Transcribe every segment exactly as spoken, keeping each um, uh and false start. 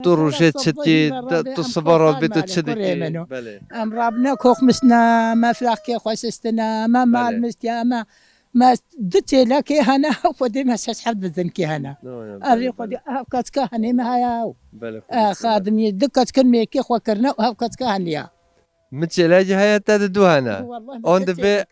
Tu rojê çi dikî, tu siba rabî tu çi dikî? Belê. Em rabine koxmisna, me firakê xwe şiştina, me mal mistiya, me, me du çêlekê hene, Xwedê me şeş heft bizinkê hene. Evê Xwedê ev keçka henê me heye. Belê, Xwedê xadimiyê du keçkin mêkê xwe kirine û ev keçka heniya. Mi çêlekî heye te di du hene. On divê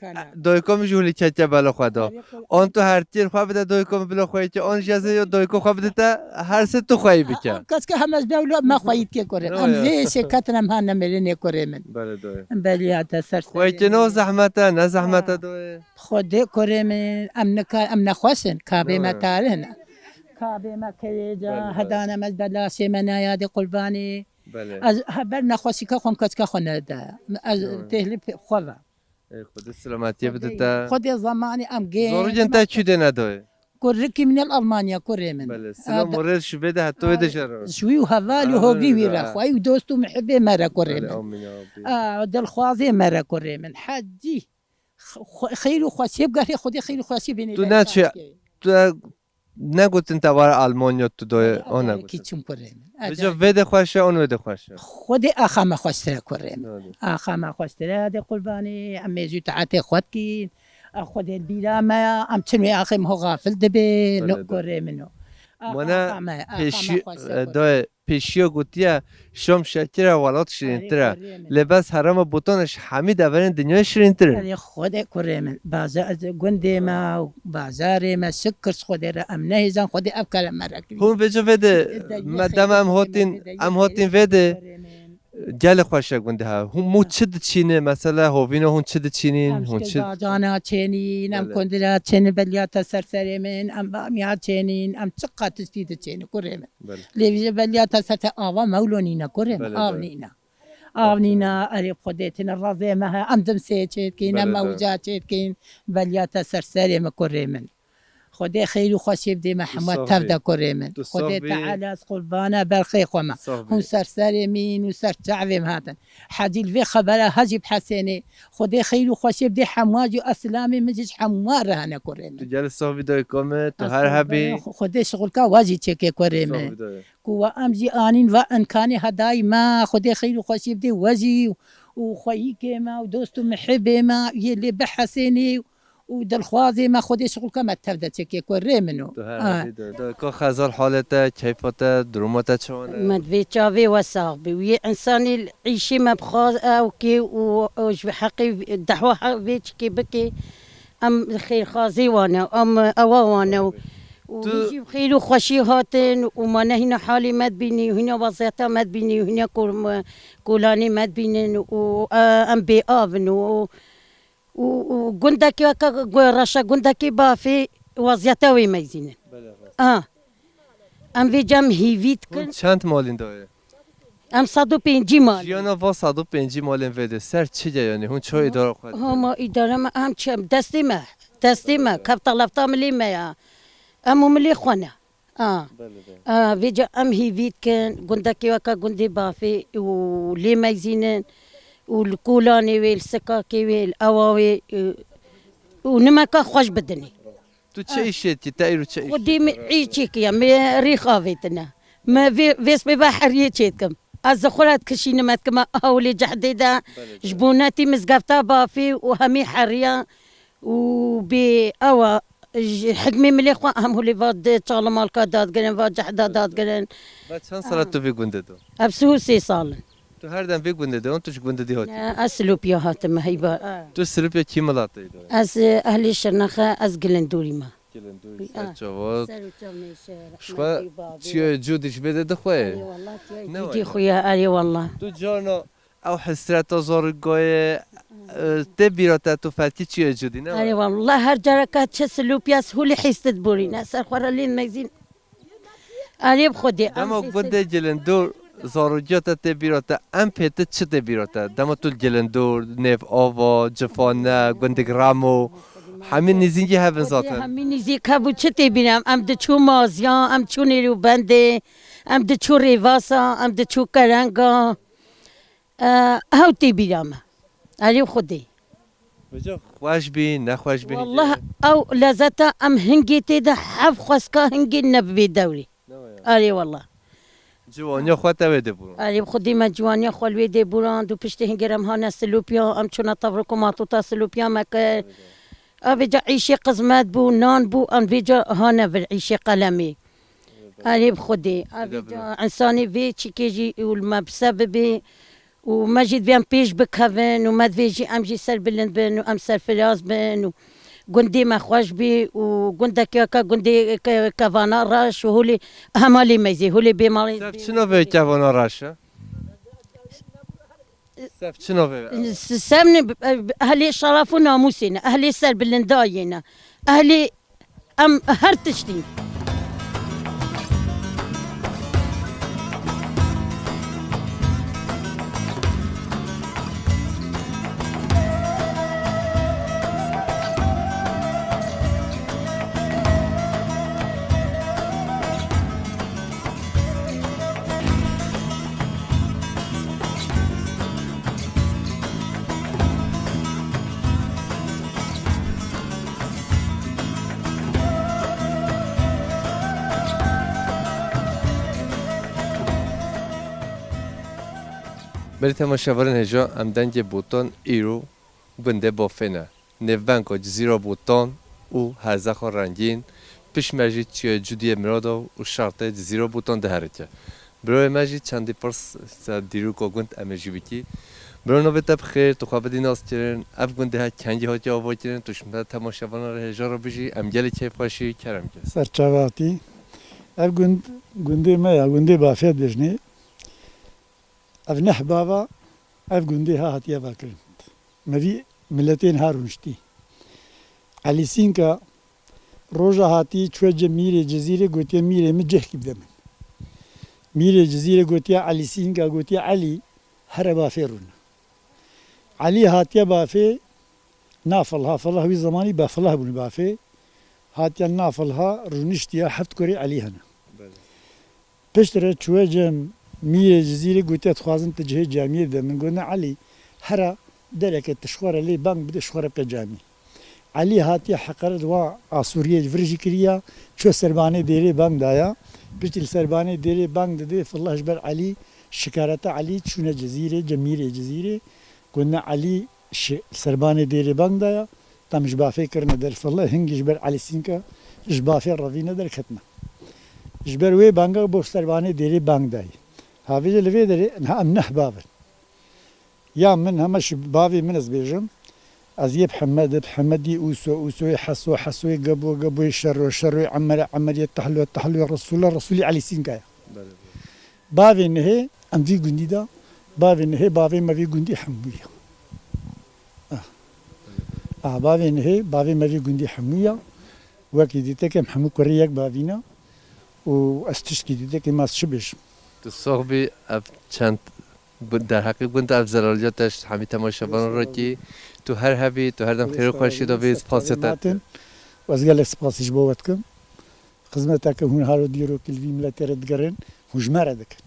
doyko min jî hûlî keke belo xwe do. On tu her tîr xwe bide doyko min bilo xwe yekê. On jî ez ê doyko xwe bide te her sê tu xweyî bike. Kes ke hemez be wilo me xweyî dike kurê. Em vê şêketin em ha nemêrê nê kurê min. Belê doyê. Belî ya te ser. Xweyî no zehmet e, ne zehmet e doyê. Xwedê kurê min, em nika, em nexweş in, kabê me tarih ne. Kabê me keyê ca, hedane me belaşê me nayadê qurbanê. Belê. Ez heber nexweşîka xwe em keçika xwe nede. Ez têhlî xwe ve. Ey, Xwedê selametiyê bide te. Xwedê zemanî em gê. Zorî cin te çi dê nedoyê? Kurikî min el Almanya kurê min. Belê. Selam û rêz ji vê de heto wê de jero. Ji wî û hevalî hogî wî re. Xweyî û dost û mihibê me re kurê min. Belê, amîn ya Rabbî. Dilxwazê me re kurê min. Hecî. Xwe-, xeyr û xweşiyê bigerê, Xwedê xeyr û xweşiyê bînê. Tu ne çi, tu negotin te were Almanya tu doyê, o negotin. Çim kurê min. Vêca vê de xweş e, on wê de xweş e. Xwedê axa me xweştir e kurê min. Axa me xweştir e, de qurbanê, em mêjû taetê xwe dikîn. A Xwedê bîra me ya, em çin wê axê min ho xafil dibê, no kurê min o. Mana pêşî, doyê. Pêşiya gotiye, Şam şekir e, welat şirîntir e. Lê bes herema Botan ji hemî deverên dinyayê şirîntir in. Erê Xwedê kurê min. Baza-, gundê me û bazarê me şikir ji Xwedê re em nehêzan Xwedê ev kere me re kirî. Hûn vêca vê de, me dema em hotîn, em hotîn vê de, gelê xweş e gundê ha. Hûn mû çi diçîne, mesela hovîna hûn çi diçînîn, hûn çi? Em bacana çênîn, em kundira çênîn, beliya te ser serê min, em bamiya çênîn, em çiqa tiştî diçênî kurê min. Belê. Lê vî beliya te ser te ava mewlo nîne kurê min, av nîne. Av nîne, erê Xwedê tine razê me he, em dimsê çêdikîn, em mewca çêdikîn, beliya te ser serê min kurê min. Xwedê xeyr û xweşê bidê me hema tev de kurê min. Xwedê Teala ez qurbana berxê xwe me. Hûn ser serê min û ser çavê min hatin. Hecî li vê xebera hecî bihesênê. Xwedê xeyr û xweşê bidê hema jî, eslamê min jî ji hema re hene kurê min. Tu gelê sax bî dayika me, tu her hebî. Xwedê şixulka we jî çêkê kurê min. Ku we em jî anîn ve imkanê hedayî me, Xwedê xeyr û xweşiyê bidê we jî û xweyîkê me û dost û mihibê me yê lê bihesênê û dilxwazê me, Xwedê şixulka me tev de çêkê ku rê min o. Tu her hebî de. De ka xezal halê te, keyfa te, duruma te çawan e? Me divê çavê we sax bî. Wî însanî îşî me bixwaz ew kê û, û ji heqê dehwa he-, vê çikê bikê. Em xêrxwazê wan e, em ewa wan e û, û Tu hîn jî bi xêr û xweşî hatin û ma ne hîna halê me dibînî û hîna weziyeta me dibînî û hîna kol-, me-, kolanê me dibînin û, e, em bêav in û, û, û gundekî weke gu-, reşa gundekî bafê weziyeta wê meyzînin. Belê, rast. A. Em vê cem hîvî dikin. Hûn çend malên dayê? Em sed û pêncî mal. Jiyana va sed û pêncî malên vê de ser çi ye, yanî hûn çawa îdara xwe dikin? Homa îdara me, em çi, destê me, destê me, kefta lefta milê me ya. Em û milê xwe ne. A. Belê, belê. A, vêca em hîvî dikin, gundekê weke gundê bafê û lê meyzînin û li kolanê wê, li sikakê wê, li ewa wê, û, û nimeka xweş bidinê. Tu çi îşê dikî? Te îro çi îş? Xwedî min îş çêkiye, min rîx avêtine. Min vê, vê sibê ve heriyê çêdikim. Ez ji xwe re dikişînim, ez dikime hewlê cehdê de, ji bo netî mizgefta bafê û hemî heriya û bê ewa, ji hikmê milê xwe em hûlê va di çalimalka dadigirin, va cehda dadigirin. Ve çend sala tu vê gundê de? Ev sih û sê sal in. Tu her dem vê gundê de, tu ji gundê dî hatî? Ne, ez Silopya hatime, heyba. Tu Silopya kî milatê de? Ez, e, ehlê Şirnexe, ez Gilindorî me. Gilindorî, ser çava. Ser û çav nêşe, rehmetî babê. Çiyayê Cûdî ji vê de dixwe? Erê wallah, çiyayê Cûdî xwe ye, erê wallah. Tu carna ew hesreta zarokayê, e, tê bîra te, tu fetkî çiyayê Cûdî, ne? Erê wallah, her careke çi Silopya hûlî hîs diborîne, ser xwe re lê meyzîn. Erê bi Xwedê, em Dema gundê Gilindor zarokiya te tê bîra te, em pê tu çi tê bîra te? Dema tu li Gilindor, Nêv Ava, Cifane, gundek Ramo, hemî nêzîkî hev in zaten. Hemî nêzîk hebû, çi tê bîra em? Em diçû Maziya, em çû Nêrûbendê, em diçû Rêvasa, em diçû Kerenga. E, hew tê bîra me. Erê Xwedê. Vêca xweş bî, nexweş bî hingê? Wallah, ew lezeta em hingê tê de hev xweska hingê ne bi vê dewrê. Ne waya? Erê wallah. Ciwaniya xwe te wê dê bûran. Erê, bi xwedî me ciwaniya xwe li wê dê bûrand û piştî hingê re em hane Silopya, em çûne tevrik û matûta Silopya me kir. Evêca îşê qismet bû, nan bû, em vêca hane vir îşê qelemê. Erê, bi xwedî. Evêca însanê vê çîkê jî û li me bi se bibê û me jî divê em pêş bikevin û me divê jî em jî serbilind bin û em serfiraz bin û gundê me xweş bî û gundekî weke gundê ke-, kevana reş û holê hemalê me zî, holê bêmalê. Sev çi navê kevana reş e? Sev çi navê? S-, sev ne, ehlê şeref û namûsê ne, ehlê serbilindayê ne, ehlê em her tiştî. Belê temaşevanên hêja, em dengê Botan îro gundê Bafê ne. Nêvbengo Cizîra Botan û Herzexa Rengîn, pişt me jî çiyayê Cudiyê Mirado û şertê Cizîra Botan diherike. Birayê me jî çendî pirs ser dîroka gund em ê jî bikî. Biro, navê te bi xêr, tu xwe bidî naskirin. Ev gundê he kengî hatiye avakirin, tu ji me temaşevanan re hêja re bijî, em gelê kêfxweş î, kerem ke. Serçava hatî. Ev gund, gundê me ya, gundê Bafê dibêjinê. Ev neh bava, ev gundê ha hatiye vakirin. Me vî miletên ha rûniştî. Elî Sînka roja hatî çûye cem Mîrê Cizîrê, gotiye, "Mîrê min cihkî bide min." Mîrê Cizîrê gotiye Elî Sînka, gotiye, "Elî, here Bafê rûne." Elî hatiye Bafê, na Filha, Filha wî zemanî Befilha bûne Bafê. Hatiye na Filha, rûniştiye, heft kurê Elî hene. Belê. Piştre çûye cem Mîrê Cizîrê, gotiye, "Dixwazim tu cihê camiyê bide min." Gotiye, "Elî, here dereke tu ji xwe re lê bang bide, ji xwe re bike camî." Elî hatiye heqeret wa Asûriyê ji vir jî kiriya, çûye serbanê dêrê bang daya. Piştî li serbanê dêrê bang dide, Fillah ji ber Elî, şikareta Elî, çûne Cizîrê, cem Mîrê Cizîrê. Gotiye, "Elî, şi-, serbanê dêrê bang daya, te min ji Bafê kirine derfile, hingî ji ber Elî Sînka ji Bafê revîne derketine." Ji ber wê banga bo serbanê dêrê bang dayî. Havêje li vê derê niha em neh bav in. Ya min hema ji bavê min ez bêjim, ez yê bi Hemed, bi Hemedî Ûso, Ûsoyê Heso, Hesoyê Gebo, Geboyê Şero, Şeroyê Emere, Emeriyê Tehlo, Tehloyê Resûla, Resûlî Elî Sînka ye. Belê, belê. Bavê nihê em vî gundî de, bavê nihê bavê me vî gundî hemû ye. Ah. Ah, bavê nihê bavê me vî gundî hemû ye. Wekî dîtekê em hemû kurê yek bavî ne û ez tişkî dîtekê me ez çi bêjim? Tu sox bî, ev çend gu-, derheqê gund ev zelaliya te ji hemî temaşevanan re kî, tu her hebî, tu her dem xêr û xweşî de bî, spasiya te. Û ez gelek spasî ji bo we dikim. Xizmeteke hûn halo dîrokî li vî miletê re digerin, hûn ji me re dikin.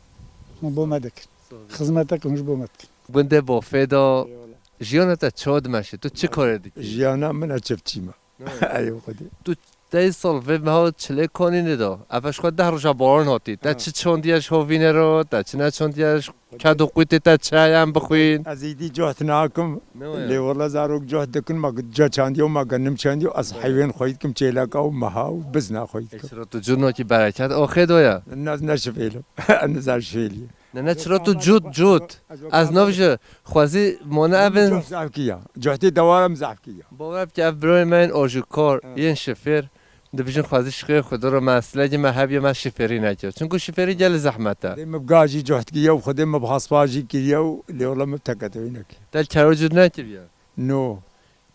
Hûn bo me dikin. Xizmeteke hûn ji bo me dikin. Gundê Bofê de jiyana te çawa dimeşe? Tu çi karê dikî? Jiyana min a çiftçî me. Ey Xwedê. Tu tey sal vê meha çilê kanînê de. Ev ji xwe deh roja baran hatî. Te çi çandiye ji hovînê re, te çi neçandiye ji ked û qûtê te çi heye em bixwîn? Ez êdî cehd nakim. Ne waya? Lê wele zarok cehd dikin, ma ca çandiyo, ma genim çandiyo, ez heyvên xwe dikim, çêleka û meha û bizna xwe dikim. Çira tu cûr nakî bereket axê doya? Ne, ne şifêlim. Ne zar şifêliyim. Ne, ne, çira tu cût, cût. Ez nav ji xwezî mane evin. Cût zaf kiya. Cuhtê dewara min zaf kiya. Bawer bike ev birayên me yên ajûkar, yên şifêr, dibêjin xwezî şixê xwe diro me, silekê me hebiye me şifêrî nekir. Çunku şifêrî gelê zehmet e. Xwedê min bi gajî cuht kiya û Xwedê min bi hespa jî kiriye û lê wela min teketewî nekir. Te kero cût nekiriye? No.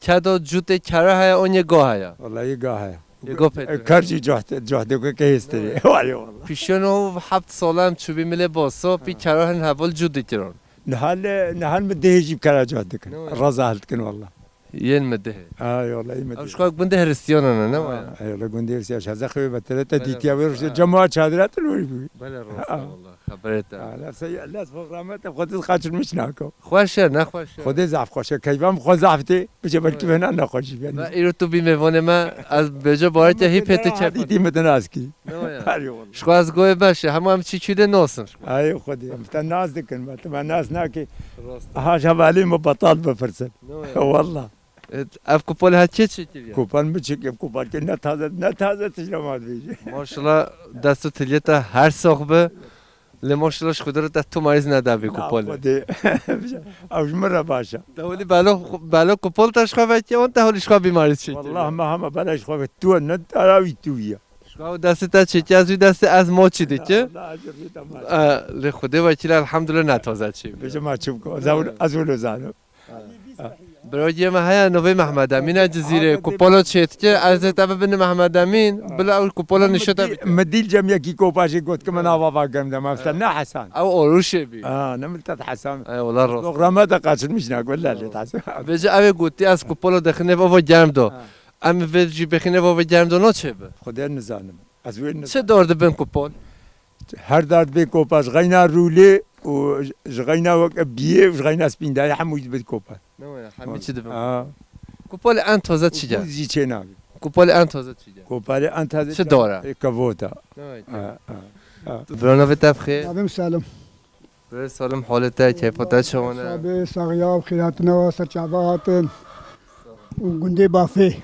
Keda cûtê kera heye, on yê ga heye? Wallahî yê ga heye. Yê ga pê. Ker jî cuhd-, cuhdê ku ke hêstirê. Wallahî wallah. Pişeno heft sala em çûbî milê Boso, pî kera hin heval cût dikirin. Nihal, nihal mi dehê jî bi kera cuhd dikin. Ne wayî. Raza hil dikin wallah. Yên Midihê. Ay, wallahî Midihê. Ew ji xwe gundê Hristiyanan e, ne waya? Ay, wallahî gundê Hristiyan. Şaza xewe vetere te dîtiya wê rojê cema çadira tu lor bû. Belê, rast e, wallah. Xeberê te. Ha, lef se, lef xwe rahmet e, xwe diz kaçırmış nako. Xweş e, ne xweş e? Xwedê zaf xweş e. Keyfa min xwe zaf tê. Biçe belkî bena nexweşî beni. Ve îro tu bî mêvanê me, ez bêje bareke hî pê tu çek. Dîtî min te nas kî. Ne waya? Her yol. Ji xwe ez goyê beş e. Hema em çî çî de nosin. Ay Xwedê, em te nas dikin, me te me nas nakî. Rast e. Aha, hevalî min betal bifirsin. Ne waya? Wallah. E, ev kupol her çê çekir ya? Kupol mi çekir, kupol ki ne taze, ne taze tişt ma dibêje. Maşallah, dest û tiliyê te her sax be. Lê maşallah ji Xwedê re te tu marîz nedabî kupol. Xwedê. Ew ji min re baş e. Te holî belo, belo kupol te ji xwe vekî, wan te holî ji xwe bîmarîz çekir. Wallah me hema bela ji xwe ve tu ne darawî tu ya. Ji xwe destê te çekî, ez wî destê ez moçî dike. Allah, ez wî te moçî. E, lê Xwedê wekîl elhamdulillah ne taze çê bî. Bêje ma çi biko, ez wilo zanim. Birogê me heye novê Mehmed Emîn e Cizîrê, kupolo çêtike, ez ê te bibine Mehmed Emîn, bila ew kupolo nişo te bike. Mi dîl cem yekî kopaşê got ki min ava va germ de, me fte ne Hesan. Ew Oruşê bî. Ha, ne min te Hesan. Ay, wala rast. Programme de kaçırmış ne, wala lê Hesan. Bêje ew ê gotî ez kupolo dexine ava germ do. Ha. Em vê jî bexine ava germ do, no çê bi? Xwedê nizanim. Ez wê nizanim. Çi dor dibin kupol? Her dar dibê kopa ji xeyna rûlê û ji xeyna weke biyê û ji xeyna spîndayê hemû dibê kopa. Ne waya, hemî çi dibin? Ha. Kupolê en taze çi ye? Kupol zî çê nabî. Kupolê en taze çi ye? Kupolê en taze çi dor e? Ê, kevota. Ne waya. Ha, ha, ha. Bro, navê te bi xêr? Navê min Selim. Bro Selim, holê te, keyfa te çawan e? Sabê, saxiya û xêr hatina, ser çava hatin. Û gundê Bafê.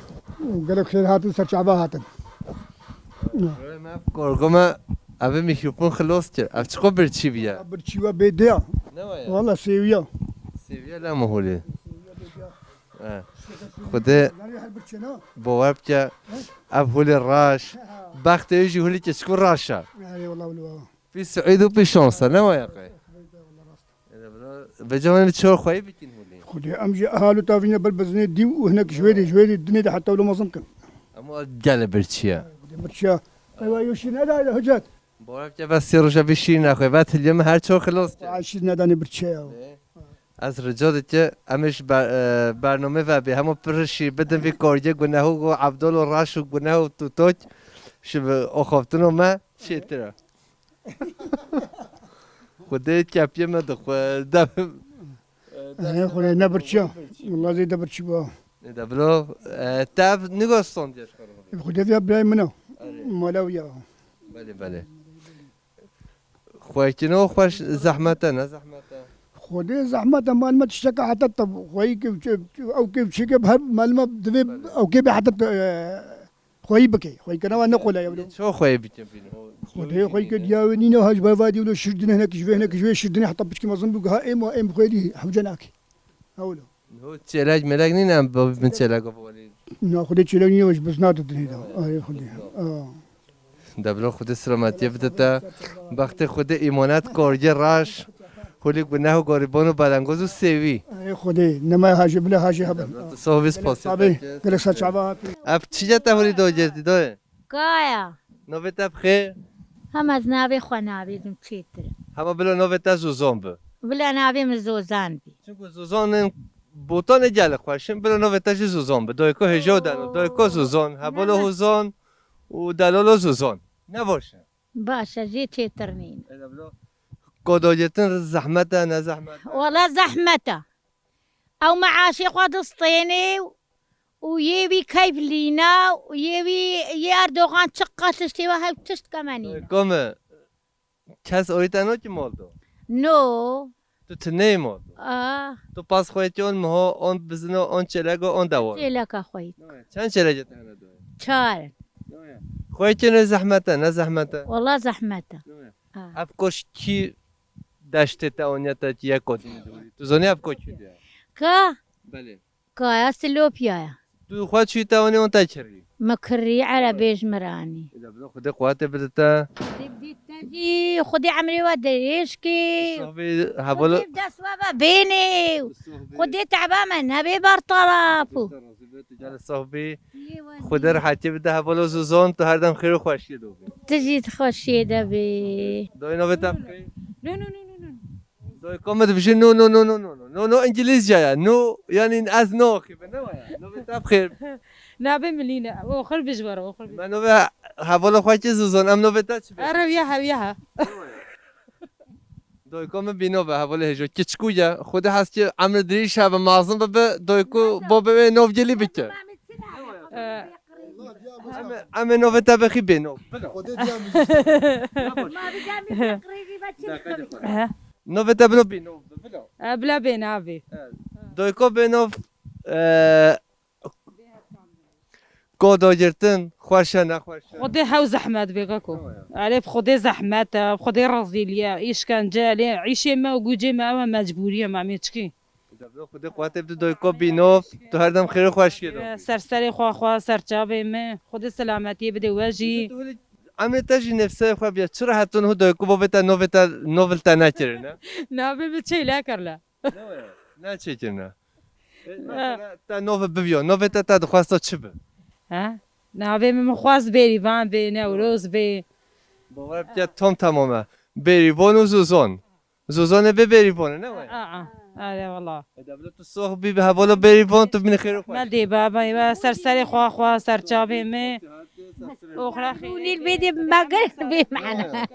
Û gelek xêr hatin, ser çava hatin. Rê me, korgo me, ev mikrofon xilos kir. Ev çiqo birçî bîye? Birçî we bê diya. Ne waya? Wala sêwiya. Sêwiya la mihulê. Eh. Xwedê bawer bike, ev hulê raş. Bextê wî jî hulî keçik û raş e. Erê wala wala. Pî Seîd û pî şans e, ne waya qey? Vêca em çor xweyî bikin holê. Xwedê em jî ehal û tavîne ber bizinê dî û hinek ji wê dê, ji wê dê dinê de heta wilo mezin kin. Em o gele birçî ye. Xwedê birçî ye. Eywa yo şîr nedayê de Hicret. Bawer ke ve sê roja vî şîr nexwe, ve tilye min her çor xilos ke. Ay şîr nedanê birçî ye ya. Ê. Ez rica dike, em ê ji ber-, e, bername ve bê, hema pir şîr bidin vî kargê guneho û Abdul û Raş û guneho tutok, ji bi oxaftino me çêtir e. Xwedê kepiyê me dixwe. Erê, xwedê ne birçî ya. Wala zêde birçî ba. Ne de bilo, e, tev nigo standiye ji xwe re. Xwedê viya birayê min e. Erê. Mala wî ya. Belê, belê. Xwekino xweş zehmet e, ne zehmet e? Xwedê zehmet e, mal me tişteke heta te xweyî ke, ew ke çêke her mal me divê ew ke bê heta te, e, Xweyî bike. Xweyîkirina wan ne qolay e wilo. Çawa xweyî bikin bîn? Xwedê xweyî ke diya wê nîne ha ji ber vadî wilo şir dine hinek ji vê hinek ji vê şir dine heta piçkî mezin bû giha êm û êm xwedî hewce nake. Ha wilo. Ho çêlek mêlek nîne em bibin çêlek û walî. Na xwedê çêlek nîne ji bizna de dinê de. Ay xwedê. Deblo xwedê selametiyê bide te. Bextê xwedê îmanet korgê raş. Kulî guneh û gorîbon û belengoz û sêwî. Ey Xwedê, nema hajê bila hajê hebin. Tu sohbî spasî. Tabi, gelek ser çava hatî. Ev çi ye te holî do girtî doyê? Kaya. Novê te bi xêr? Hema ez navê xwe navêjim çêtir. Hema bila novê te Zozan bi. Bila navê min Zozan bî. Çimku Zozanên Botanê gelek xweş in, bila novê te jî Zozan bi. Doyê ko hêja û delal, doyê ko Zozan, hebolo Hozan û delalo Zozan. Ne baş e? Baş e, jê çêtir nîn. Ê, deblo. Kodo girtin zehmet e, ne zehmet e? Wala zehmet e. Ew meaşê xwe distênê û yê wî keyf lîna û yê wî, yê Erdogan çiqa tiştê we hew tişt keme nîne. Kome, kes orî te no ki mal do? No. Tu tineyî mal do? Ah. Tu pas xwe yekî on miho, on bizino, on çêlego, on dewar. Çêleka xwe yî. Çend çêlege te hene do? Çar. Xwe yekî ne zehmet e, ne zehmet e? Wala zehmet e. Ah. Ev koş kî deştê te aniye te ki yek odînê dûrî. Tu zanî ev koç kî diye? Ka? Belê. Kaya Silopya ya. Tu xwe çûyî te anî on te kirî? Me kirî, erebê ji min re anî. Ê, de bila Xwedê quwetê bide te. Xwedê bidî te jî, Xwedê emrê we dirêj kê. Sohbê hebolo. Xwedê dest we ve bênê. Sohbê. Xwedê teba me nebê bertaraf. Dest te razî be, tu gel sohbê. Yê we Xwedê rehetiyê bide hebolo Zozan, tu her dem xêr û xweşiyê de bî. Tu jî di xweşiyê de bî. Dayê navê te bi xêr? No, no, no, no, no. Doyko min dibêje no, no, no, no, no, no, no, no, îngilîzce ya. No, yanî ez no xîbe, ne waya. No vê te bixêr. Nabê min lîne. Oxir bijwara, oxir bijwara. Me no vê hevala xwe ki zizon, em no vê te çi be? Erev ya, hev ya ha. Doyko min bîno be, hevalê hêjo. Kiçikû ye. Xwedê hez ki emri dirîj hebe, mezin bibe, doyko bo be wê nov gelî bike. Ee, Em ê, em ê novê te bixî bê nov. Xwedê diya min jî. Ma bi cemî qirîbî ve çi bixwî? He. Novê te bilo bê nov. Bila. E, bila bê navê. Evet. Doyko bê nov, e, kodo girtin, xweş e, nexweş e. Xwedê hew zehmet bê keko. Tamam ya. Elê bi Xwedê zehmet e, bi Xwedê rezîlî ye, îşkence, elê îşê me û gucê me ew e mecbûrî ye, me mê çikî. Deblo Xwedê quwetê bide doyko bînov, tu her dem xêr û xweşiyê de bî. Ser serê xwe xwe, ser çavê me. Xwedê selametiyê bide we jî. Tu hûlî emrê te jî nefsê xwe biye. Çi rehet tu niho doyko bovê te novê te nov li te nekirine? Navê min çêlekirle. Ne waya, ne çêkirine. E, mesela te nov biviyo, novê te te dixwesta çi bi? He? Navê min min xwest bêrîvan bê, Newroz bê. Bawer bike tom tamam e. Bêrîvan û zozon. Zozanê bê bêrîvon e, ne waya? Aa, aa. Erê wala. E, deblo tu sox bî bi hevala bêrîvon, tu bînî xêr û xweş. Me dê baba, ya ser serê xwe xwe, ser çavê me. Oxra xêrê. Nîl bê dê me gir bê mehna.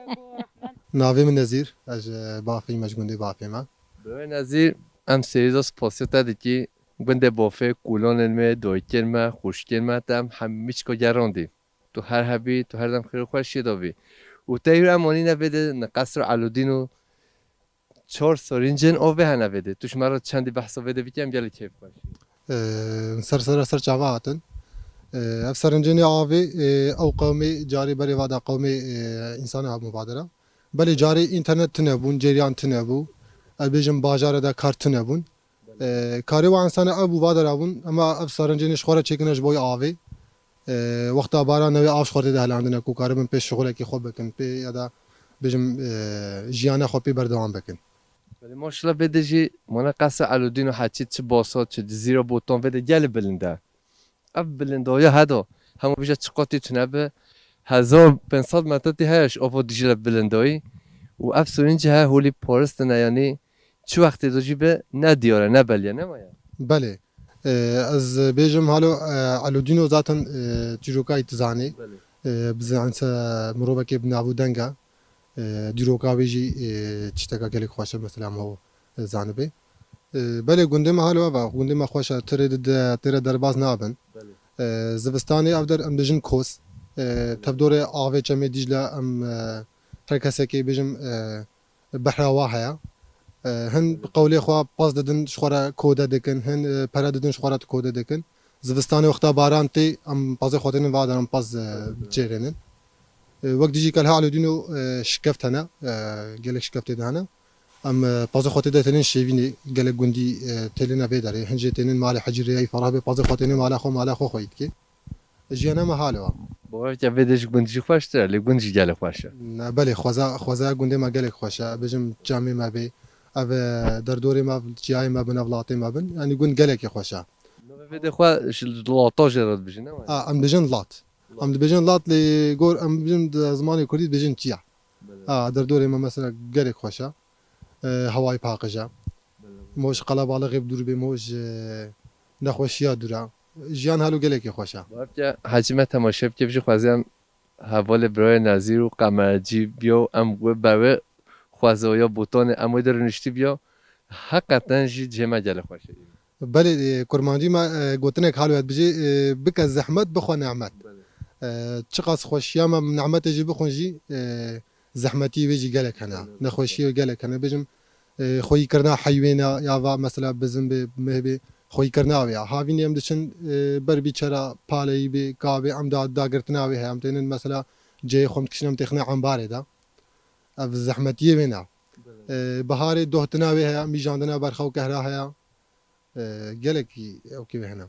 Navê min Nezîr, ez ji Bafê me, ji gundê Bafê me. Birayê Nezîr, em serî zaf spasiya te dikî, gundê Bafê, kulanên me, dayikên me, xwişkên me, te em hemî çika gerandî. Tu her hebî, tu her dem xêr û xweşiyê de bî. Û te hîr em anîne vê de, ni qesra Elûdîn û çar sorincên avê hene vê de. Tu ji me re çendî behsa vê de bikî, em gelek kêfxweş. Ee, ser ser ser çava hatin. Ee, ev serincênê avê, ee, ew qewmê carê berê vada qewmê, ee, însanê ha mubadera. Belê carê înternet tune bûn, ceryan tune bû. Ez bêjim bajara de kar tune bûn. Ee, karê wa insana ev bû, va dera bûn, ema ev sarincênê ji xwe re çêkine ji bo avê. Ee, wexta baran newê av ji xwe tê de helandine ku karibin pê şixulekî xwe bikin, pê ya da bêjim, ee, jiyana xwe pê berdewam bikin. Belê maşallah vê de jî mane qesa Elûdîn û Heçî çi basa, çi Cizîra Botan vê de gelê bilind e. Ev bilindaya heda, hema bêje çi qatî tune bi, hezar pênc sed metre tê heye ji ava Dîcle bilindayî û ev sorincê he holî paristine, yanî çi wextê de jî bi ne diyar e, ne belî ye, ne waya? Belê. Ee, ez bêjim halo, e, Elûdîno zaten, e, çîrokayî dizanê. Belê. Ee, bi zanse mirovekê bi nav û deng e. Ee, dîroka wê jî, e, tişteka gelek xweş e, mesela, me, e, zanibê. Ee, belê gundê me halo ev e, gundê me xweş e, tirê de, de, tê re derbas nabin. Belê. Ee, zivistanê ev der em dijin kos. Ee, tevdorê avê çemê Dîcle em, e, her kesekê bêjim, e, behra wa heye. Ee, hin qewlê xwe paz didin ji xwe re kode dikin, hin, e, pere didin ji xwe re kode dikin. Zivistanê wexta baran tê, em pazê xwe tênin va der em paz, e, çêrênin. E, wek dijî ke li Elûdîno, e, şikeft hene, e, gelek şikeftê de hene. Em, e, pazê xwe tê de tênin şêvînê, gelek gundî, e, têlêne vê derê. Hin jê tênin malê Hecî Rêyayî ferah be, pazê xwe tênin mala xwe, mala xwe xweyî dike. Jiyana me halo e. Bawer ke vê de ji gund jî xweştir e, lê gund jî gelek xweş e. Ne, belê, xweza, xwezaya gundê me gelek xweş e. Bêjim çamê me bê, ev, e, derdorê me, çiyayê me bin, ev latê me bin. Yanî gund gelekî xweş e. Navê vê de xwe ji lata jê re dibêjin, ne wayê? A, em dibêjin lat. Em dibêjin lat, lê gor em dibêjin di zimanê kurdî dibêjin çiya. Belê. A, derdorê me mesela gelek xweş e. E, hewayê paqij e. Belê. Mo ji qelebalixê bi dûr bê, mo ji nexweşiya dûr e. Jiyan halo gelekî xweş e. Belkî hecî me temaşe bike, bijî xwezî em hevalê birayê Nezîr û Qemercî biyo, em wê be wê xwezaya Botanê em wê de rûniştî biyo. Heqeten jî cihê me gelek xweş e. Belê, e, kurmancî me, e, gotinek halo ye dibêje, e, bike zehmet, bixwe nehmet. Belê. E, çiqas xweşiya me, nehmetê jî bixwin jî, e, zehmetiyê wê jî gelek hene. Belê. Nexweşiyê wê gelek hene. Bêjim, e, xweyîkirina heywêna ya va mesela bizin bê, meh bê, xweyîkirina wê ya. Havînê em diçin, e, ber bî çera paleyî bê, ka bê, em da, dagirtina wê heye. Em tênin mesela cihê xwe em dikişin, em têxine embarê de. Ev zehmetiyê wê ne. Belê. E, biharê dohtina wê heye, mîjandina berxa û kehra heye. E, gelekî ewkê wê hene.